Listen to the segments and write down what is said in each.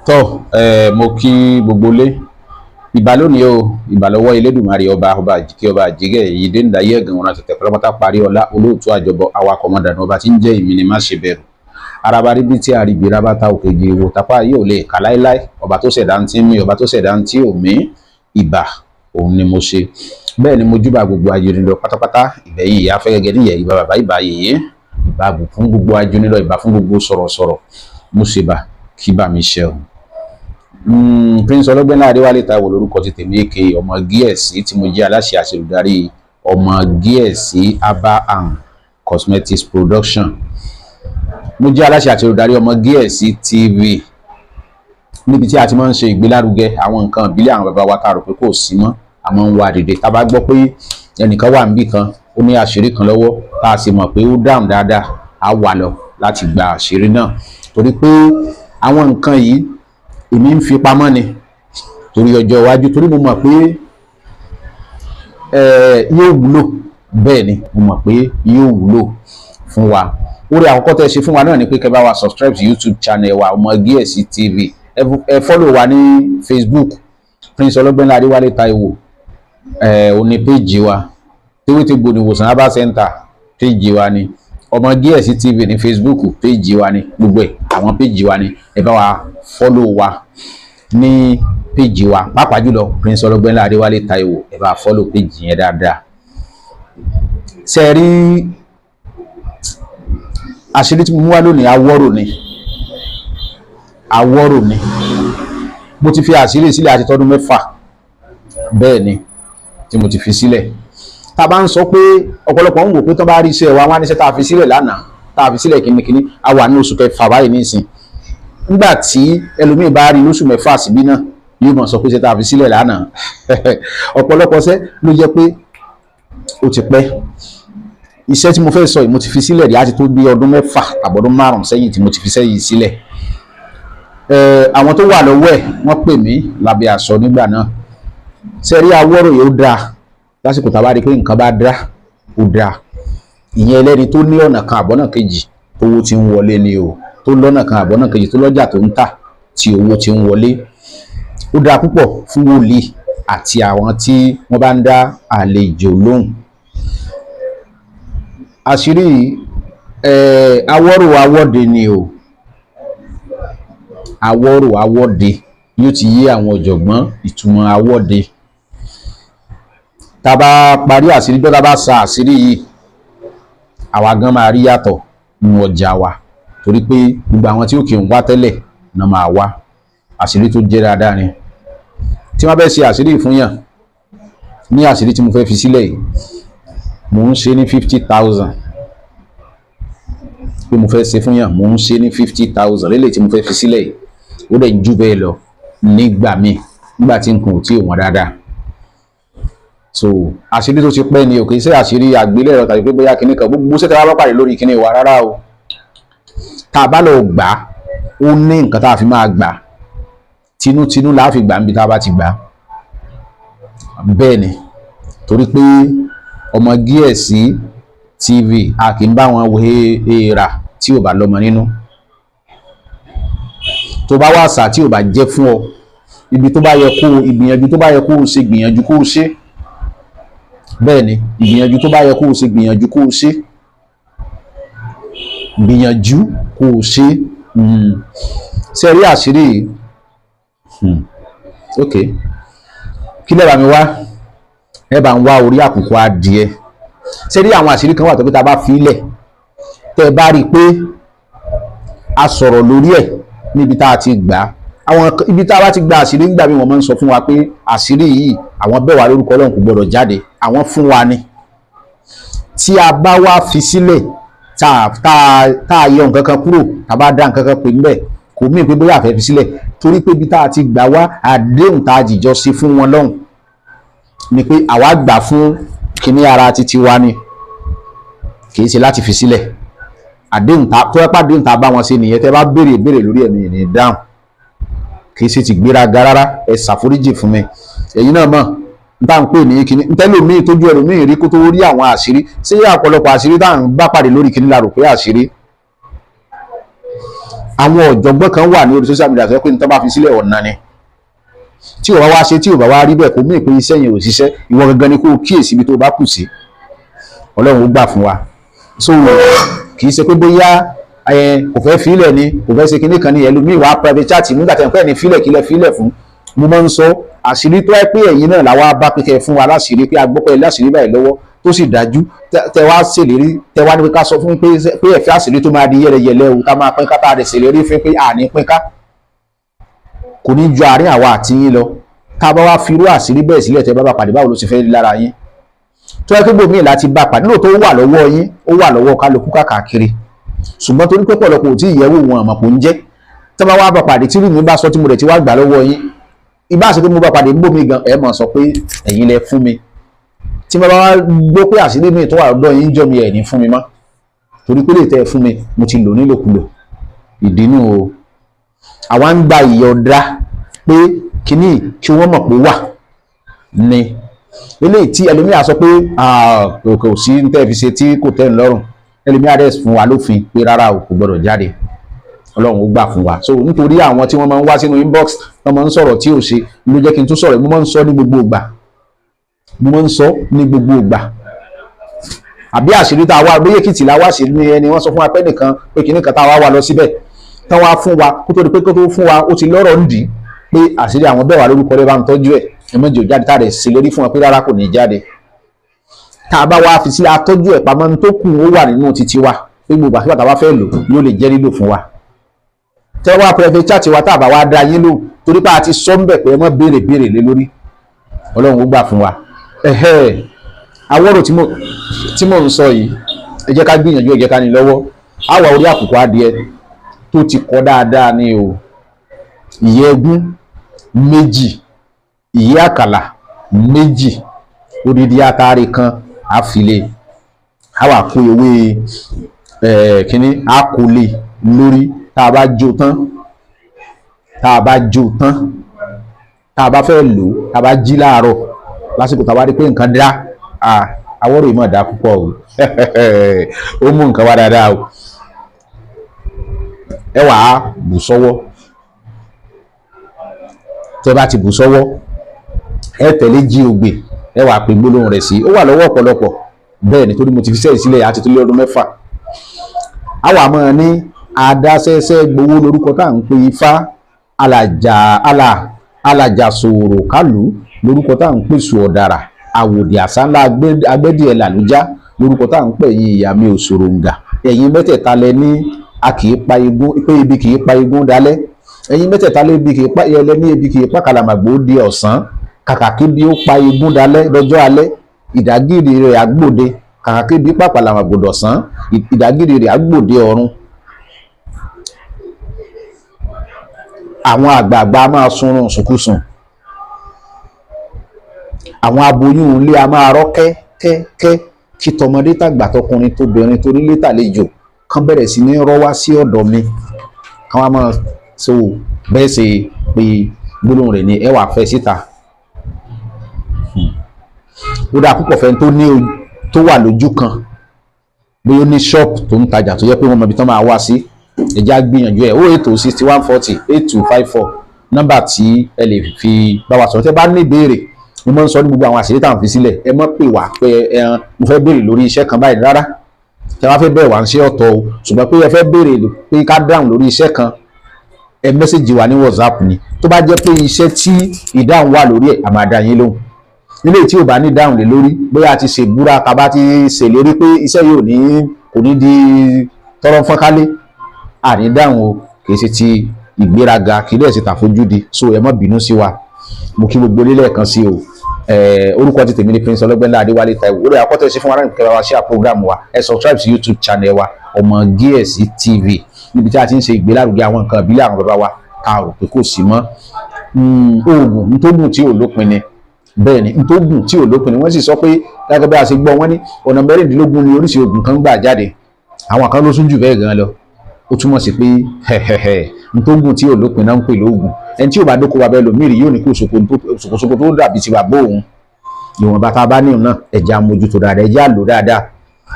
Tọ́ ẹ, mo kí gbogbo lé ìbà lónìí o. Ìbà lọ́wọ́ Elédùmarè, ọba ọba àjíkẹ́, ọba àjígẹ̀, èyí dé ńdáyé ẹ̀gàn wọn àtẹ̀tẹ̀ pátápátá, parí ọlá, olóòtú àjọbọ, awakọ̀ mọ̀dànù, ọba tí ń jẹ́ èmi ni má ṣe bẹ̀rù, araba ríbi tí àríbi rábátá, òkè gèrò tápá yóò lè kà láéláé, ọba tó ṣẹ̀dá ń tí mí, ọba tó ṣẹ̀dá ń tí ò mí. Ìbà òun ni mo ṣe. Bẹ́ẹ̀ ni mo júbà gbogbo ajúnilọ pátápátá. Ìbẹ̀yìn ìyá fẹ́gẹ́gẹ́ níyẹ̀, ìbà bàbá, ìbà yèyé, ìbà fún gbogbo ajúnilọ, ìbà fún gbogbo sọ̀rọ̀sọ̀rọ̀. Mo ṣe bà kí bà mí ṣe o. Prince Ọlọ́gbẹ́nlá Adéwálé Táíwò lórúkọ ti tèmi, èké ọmọ Gíẹ̀sì, tí mo jẹ́ aláṣẹ àti olùdarí Ọmọ Gíẹ̀sì Herbal and Cosmetics Production. Mo jẹ́ aláṣẹ àti olùdarí Ọmọ Gíẹ̀sì TV, níbi tí a ti máa ń ṣe ìgbélárugẹ àwọn nǹkan ìbílẹ̀ àwọn bàbá wa tá a rò pé kò sí mọ́. A máa ń wá dìde. Tá a bá gbọ́ pé ẹnìkan wà níbì kan, ó ní àṣírí kan lọ́wọ́, tá a sì mọ̀ pé ó dáhùn dáadáa, á wà lọ láti gba àṣírí náà, torí pé àwọn nǹkan yìí, èmi ń fi pamọ́ ni torí ọjọ́ iwájú, torí mo mọ̀ pé yóò wúlò. Bẹ́ẹ̀ ni, mo mọ̀ pé yóò wúlò fún wa. Orí àkọ́kọ́ tẹ́ ṣe fún wa náà ni pé kẹ́ bá wa subscribe sí YouTube channel wa, Ọmọ Gíẹ̀sì TV. Ẹ follow wa ní Facebook, Prince Ọlọ́gbẹ́nlá Adéwálé Táíwò ẹ òní page wa. Tewétegbò ní Ìwòsàn Herbal Center, page wa ni. Ọmọ Gíẹ̀sì TV ní Facebook, page wa ni. Gbogbo ẹ̀, àwọn page wa ni. Ẹ bá wa follow wa ní page wa, pàápàá jùlọ Prince Ọlọ́gbẹ́nlá Adéwálé Táíwò. Ẹ bá follow page yẹn dáadáa. Ṣe rí àṣírí tí mo mú wá lónìí? Awọ́rò ni, awọ́rò ni. Mo ti fi àṣírí sílẹ̀ àti tọdún 6. Bẹ́ẹ̀ ni, tí mo ti fi sílẹ̀. Tá a bá ń sọ pé ọ̀pọ̀lọpọ̀ ń wò pé tán bá rí iṣẹ́ wa, wọ́n á níṣẹ́ tá a fi sílẹ̀ lánàá, tá a fi sílẹ̀ kínníkínní. A wà ní oṣù kẹfà báyìí nísìn. Nígbà tí ẹlòmíì bá rí lóṣù 6 síbí náà, yóò mọ̀ sọ pé ṣe tá a fi sílẹ̀ lánàá. Ọ̀pọ̀lọpọ̀ ṣẹ́ ló jẹ́ pé ó ti pẹ́. Iṣẹ́ tí mo fẹ́ sọ yìí, mo ti fi sílẹ̀ rí á ti tó bí ọdún 6 tàbọ̀dún 5 sẹ́yìn tí mo ti fi sẹ́yìn sílẹ̀. Àwọn tó wà lọ́wọ́ ẹ̀, wọ́n pè mí lábẹ́ aṣọ nígbà náà. Ṣe rí awọ́rò yìí, ó dáa lásìkò tá a bá rí i pé nǹkan bá dá, ó dáa. Ìyẹn ẹlẹ́ni tó ní ọ̀nà kan àbọ̀nà kejì tówó ti ń wọlé ni o, tó lọ́nà kan àbọ̀nà kejì, tó lọ́jà tó ń tà tí owó ti ń wọlé. Ó dáa púpọ̀ fún wòlíì àti àwọn tí wọ́n bá ń dá àlejò lóhùn. Àṣírí awọ́rò awọ́de ni o. Awọ́rò awọ́de, yóò ti yé àwọn ọ̀jọ̀gbọ́n ìtumọ̀ awọ́de. Tá a bá parí àṣírí, bí tá a bá sa àṣírí yìí, àwa gan máa rí yàtọ̀ nínú ọjà wa, torí pé gbogbo àwọn tí ó kì í wá tẹ́lẹ̀ náà máa wá. Àṣírí tó jẹ́ dáadáa ni. Tí wọ́n fẹ́ ṣe àṣírí fún yàn ní àṣírí tí mo fẹ́ fi sílẹ̀ yìí, mò ń ṣe ní 50,000. Pé mo fẹ́ ṣe fún yàn, mò ń ṣe ní 50,000 lélẹ̀ tí mo fẹ́ fi sílẹ̀ yìí. Ó dẹ̀ jù bẹ́ẹ̀ lọ nígbà míì, nígbà tí nǹkan ò tí ì wọ́n dáadáa. So àṣírí tó ti pẹ́ ni o, kì í ṣe àṣírí àgbélẹ̀rọ tàbí pé bóyá kinní kan gbogbo ṣé tẹ́wọ́ bá pàdé lórí kinní wa rárá o. Tá a bá lọ gbà á, ó ní nǹkan tá a fi máa gbà. Tinútinú la fi gbà níbi tá a bá ti gbà. Bẹ́ẹ̀ ni, torí pé Ọmọ Gíẹ̀sì TV, a kì í bá wọn wé èèrà tí ò bá lọ́mọ nínú. Tó bá wà sà tí ò bá jẹ́ fún ọ, ibi tó bá yẹ kó ìgbìyànjú, tó bá yẹ kó o ṣe, gbìyànjú kó o ṣe. Bẹ́ẹ̀ ni, ìgbìyànjú tó bá yẹ kó o ṣe, gbìyànjú kó o ṣe, gbìyànjú kó o ṣe. Ṣe rí àṣírí? Ok, kí lẹ́bàá mi wá? Ẹ bá ń wá orí àkùkọ adìẹ. Ṣe rí àwọn àṣírí kan wà tó pé tá a bá fi lẹ̀, tẹ́ ẹ bá rí i pé a sọ̀rọ̀ lórí ẹ̀ níbi tá a ti gbà á, àwọn ibi tá a bá ti gba àṣírí ńgbà míì, wọ́n máa ń sọ fún wa pé àṣírí yìí, àwọn bẹ̀ wá lórúkọ Ọlọ́run, kò gbọdọ̀ jáde, àwọn fún wa ni. Tí a bá wá fi sílẹ̀, tá a yọ nǹkan kan kúrò, tá a bá dá nǹkan kan pè níbẹ̀, kò mí pé bóyá a fẹ́ fi sílẹ̀, torí pé ibi tá a ti gbà wá, àdéhùn tá a jìjọ ṣe fún wọn lọ́hùn ni pé àwa gbà fún kíní ara títí wa ni, kì í ṣe láti fi sílẹ̀. Àdéhùn tá tó ẹ pàdéhùn tá a bá wọn ṣe nìyẹn. Tẹ́ bá béèrè béèrè lórí ẹ̀mí ní dáhùn, kì í ṣe ti gbéraga rárá. Ẹ ṣàforíjì fún mi. Èyí náà mọ̀ n tá n pè ní kíní ntẹ́lòmíì tójú ẹlòmíì rí kó tó rí àwọn àṣírí. Ṣé ọ̀pọ̀lọpọ̀ àṣírí tá à ń bá pàdé lórí kíní la rò pé àṣírí? Àwọn ọ̀jọ̀gbọ́n kan wà ní orí social media tó yẹ pé ní tó bá fi sílẹ̀ ọ̀nà ni. Tí ò bá wá ṣe, tí ò bá wá rí bẹ́ẹ̀, kò mí pé iṣẹ́ yẹn ò ṣiṣẹ́. Ìwọ gangan ni kó o kíyèsí ibi tó bá kù sí. Ọlọ́run ó gbà fún wa. So kì í ṣe pé bóyá kò fẹ́ filẹ̀ ni, kò fẹ́ ṣe kinní kan ní. Ẹlòmíì wá private chat nígbà tẹ̀ ń pẹ́ ní filẹ̀, kílẹ̀ filẹ̀ fún. Mo máa ń sọ àṣírí tó ẹ pé ẹ̀yin náà làwa bá pé kẹ́ ẹ fún wa láṣìírí, pé a gbọ́ pé láṣìírí báyìí lọ́wọ́ tó sì dájú, tẹ wá ṣèlérí, tẹ wá ní pé ká sọ fún pé ẹ̀fẹ́ àṣírí tó máa di yẹlẹyẹlẹ o, ká máa pín ká, tá a rẹ̀ ṣèlérí fún pé àní pín ká, kò ní ju àárín àwa àti yín lọ. Tá a bá wá fi irú àṣírí bẹ́ẹ̀ sílẹ̀, tẹ bá bá pàdé, báwo ló ṣe fẹ́ rí lára yín? Tó yẹ kí gbòmíì láti bá pàdé, lóòótọ́ ó wà lọ́wọ́ yín, ó wà lọ́wọ́ kálukú káàkiri, ṣùgbọ́n torí pé pọ̀lọpọ̀ ò tí ì yẹ̀wò wọn, àmọ̀ kò ń jẹ́ tó bá wá bá pàdé tí rúmi bá sọ tí mo rẹ̀ ti wá gbà lọ́wọ́ yín, ìbá ṣe pé mo bá pàdé gbòmíì gan, ẹ̀ mọ̀ sọ pé ẹ̀yin lẹ fún mi. Tí mo bá wá gbọ́ pé àṣírí mi tó wà lọ́dọ̀ yín jọ mi, ẹ̀ ní fún mi mọ́, torí pé lè tẹ́ ẹ fún mi, mo ti lò nílòkulò. Ìdínú o, àwa ń gba ìyọ̀dá pé kíní kí wọ́n mọ̀ pé wà ní eléyìí tí ẹlòmíà sọ pé kò sí ní tẹ́ fi ṣe tí kò tẹ́ ń lọ́rùn. Ẹlòmíà rẹ̀ fún wa lófin pé rárá o, kò gbọ́dọ̀ jáde. Ọlọ́run ó gbà fún wa. So nítorí àwọn tí wọ́n máa ń wá sínú inbox, wọ́n máa ń sọ̀rọ̀ tí ò ṣe, ló jẹ́ kí n tún sọ̀rọ̀. Mo máa ń sọ ní gbogbo ìgbà, mo máa ń sọ ní gbogbo ìgbà. Àbí àṣírí tá a wá, bóyá Èkìtì la wá sí ní ẹni wọ́n sọ fún wa pé nìkan pé kìnnì kan tá a wá wá lọ síbẹ̀ tán wá fún wa, kó tó di pé kó tó fún wa, ó ti lọ́rọ̀ ń dì í pé àṣírí àwọn bẹ́ẹ̀ wà lórúkọ rẹ̀, bá ń tọ́jú ẹ̀, ẹ mọ́jì ò jáde. Tá a rẹ̀ ṣèlérí fún wa pé rárá, kò ní jáde. Tá a bá wá fi sí atọ́jú ẹ̀ pamọ́, ní tó kù ó wà nínú títí wa pé gbogbo àti bàtà bá fẹ́ lò yóò lè jẹ́ lílò fún wa. Tẹ́ wá private chat wa, tá a bá wá dá yín lò, torí pé a ti sọ ń bẹ̀ pé ẹ mọ́ béèrè béèrè lé lórí. Ọlọ́run ó gbà fún wa. Ẹ̀hẹ́, awọ́rò tí mo ń sọ yìí, ẹ jẹ́ ká gbìyànjú, ẹ jẹ́ ká ní lọ́wọ́. Àwa orí àkùkọ adìẹ tó ti kọ́ dáadáa ní o, ìyẹ́ ẹgún 2, ìyẹ́ àkàlà 2, odidi atare kan àfilẹ̀, àwa kó ewé kínní àkólé lórí. Tá a bá jó tán, tá a bá jó tán, tá a bá fẹ́ lò, tá a bá jí láàárọ̀ lásìkò tá a bá rí pé nǹkan dá, àwọ̀rò ìmọ̀ dá púpọ̀ o, ó mú nǹkan wá dáadáa o. Ẹ wà á bù sọ́wọ́. Tẹ́ bá ti bù sọ́wọ́, ẹ tẹ̀lé jí ògbè, ẹ wà pé gbólóhùn rẹ̀ sí. Ó wà lọ́wọ́ ọ̀pọ̀lọpọ̀ bẹ́ẹ̀, nítorí mo ti fi sẹ́yìn sílẹ̀ àti tó lé ọdún 6. Àwa máa ní adáṣẹ́ṣẹ́ gbowó lórúkọ tá à ń pè ifá, alàjà alà alàjà sòrò kálù lórúkọ tá à ń pè sùn ọ̀dàrà, àwòdì àsánlá agbẹ́dìẹ̀ làlújá lórúkọ tá à ń pè yín ìyá mi òṣòròǹgà. Ẹ̀yin mẹ́tẹ̀ẹ̀ta lẹ ní a kì í pa igún, pé ibi kì í pa igún dalẹ̀. Ẹ̀yin mẹ́tẹ̀ẹ̀ta lẹ ibi kì í pa ẹlẹ́ ní ibi kì í pa kàlàmàgbò di ọ̀sán. Kàkà kí bí ó pa igún dalẹ̀ lọ́jọ́ alẹ́, ìdágìrì rẹ̀ àgbòde. Kàkà kí bí pa kàlàmàgbò dọ̀sán, ìdágìrì rẹ̀ àgbòde ọ̀run. Àwọn àgbààgbà máa sunrun sùnkúsùn, àwọn aboyún ilé a máa rọ́ kẹ́kẹ́kẹ́, kí tọmọdé tàgbà, tọkùnrin tóbìnrin, tonílé tàlejò kán bẹ̀rẹ̀ sí ní rọ́ wá sí ọ̀dọ̀ mi, kán wá máa so bẹ́ẹ̀ ṣe pé gbólóhùn rẹ̀ ni ẹ wà fẹ́ síta. Ó dáa púpọ̀ fẹ́ tó ní tó wà lójú kan, bí ó ní ṣọ́ọ̀pù tó ń tajà tó yẹ pé wọ́n mọ ibi tán máa wá sí. Ẹ jẹ́ á gbìyànjú ẹ̀. 08061408254, nọ́mbà tí ẹ lè fi bá wa sọ̀rọ̀ tẹ́ bá ní ìbéèrè. Mo máa ń sọ ní gbogbo àwọn àṣírí tá à ń fi sílẹ̀, ẹ má pè wá pé ẹ mo fẹ́ béèrè lórí iṣẹ́ kan báyìí, rárá. Tẹ́ bá fẹ́ bẹ̀rẹ̀ wá ń ṣe ọ̀tọ̀ o, ṣùgbọ́n pé ẹ fẹ́ béèrè pé ká dáhùn lórí iṣẹ́ kan, ẹ message wa ní WhatsApp ni. Tó bá jẹ́ pé iṣẹ́ tí ìdáhùn wà lórí ẹ̀, a máa dá yín lóhùn. Nílé tí ò bá ní dáhùn lé lórí, bóyá a ti ṣèbúra, ká bá ti ṣèlérí pé iṣẹ́ yóò ní kò ní di tọrọ fọ́nkálé, àní dáhùn o. Kì í ṣe ti ìgbéraga, kì í dẹ̀ ṣe tàfojúdi, so ẹ má bínú sí wa. Mo kí gbogbo lílẹ̀ kan sí o. Orúkọ ti tèmi ni Prince Ọlọ́gbẹ́nlá Adéwálé Táíwò. Ó rẹ̀ akọ́tẹ̀ sí fún wa láti kẹwàá wa share program wa. Ẹ subscribe sí YouTube channel wa, Ọmọ Gíẹ̀sì TV, níbi tí a ti ń ṣe ìgbélárugẹ àwọn nǹkan ìbílẹ̀ àwọn bàbá wa tá a rò pé kò sí mọ́. Oògùn ntógùn tí ò lópin ni. Bẹ́ẹ̀ ni, ntógùn tí ò lópin ni. Wọ́n sì sọ pé gẹ́gẹ́ bí a ṣe gbọ́, wọ́n ní ọ̀nà 16 ni oríṣi oògùn kan gbà jáde, àwọn kan ló sún jù bẹ́ẹ̀ gan lọ. Ó túmọ̀ sí pé hẹ̀hẹ̀hẹ̀, ntógùn tí ò lópin náà ń pè lóògùn. Ẹni tí ò bá dóko bàbá ẹlòmírì yóò ní kó ṣòkòṣòkò tó dàbí ti bàbá òun. Ìwọ̀nba tá a bá níhùn náà, ẹ̀já mójútó dáadáa, ẹ̀já lò dáadáa.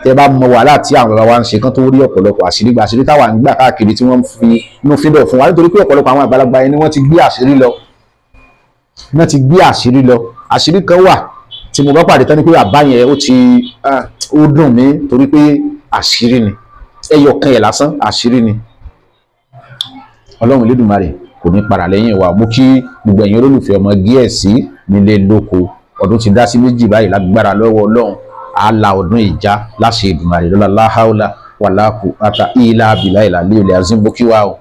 Tẹ bá mọ wàhálà tí àwọn bàbá wa ń ṣe kán tó rí ọ̀pọ̀lọpọ̀ àṣírí gba, àṣírí táwa ń gbà káàkiri tí wọ́n ń fi inú fídọ̀ fún wa, nítorí pé ọ̀pọ̀lọpọ̀ àwọn àgbàlagbà yẹn ni wọ́n ti gbé àṣírí lọ, wọ́n ti gbé àṣírí lọ. Àṣírí kan wà tí mo bá pàdé tán ní pé bàbá yẹn ó ti ó dùn mí, torí pé àṣírí ni, ẹyọ kan yẹn lásán àṣírí ni. Ọlọ́run Elédùmarè kò ní padà lẹ́yìn wa. Mo kí gbogbo ẹ̀yin olólùfẹ́ ọmọ Gíẹ̀sí nílé lóko. Ọdún ti dá sí méjì báyìí. Lágbára lọ́wọ́ Ọlọ́run, àlà ọdún ìjà láṣẹ Èdùmàrè lọ́la láháúlà wàláàkú ata ìlà àbílà ìlà lé olè azín. Bó kí wá o.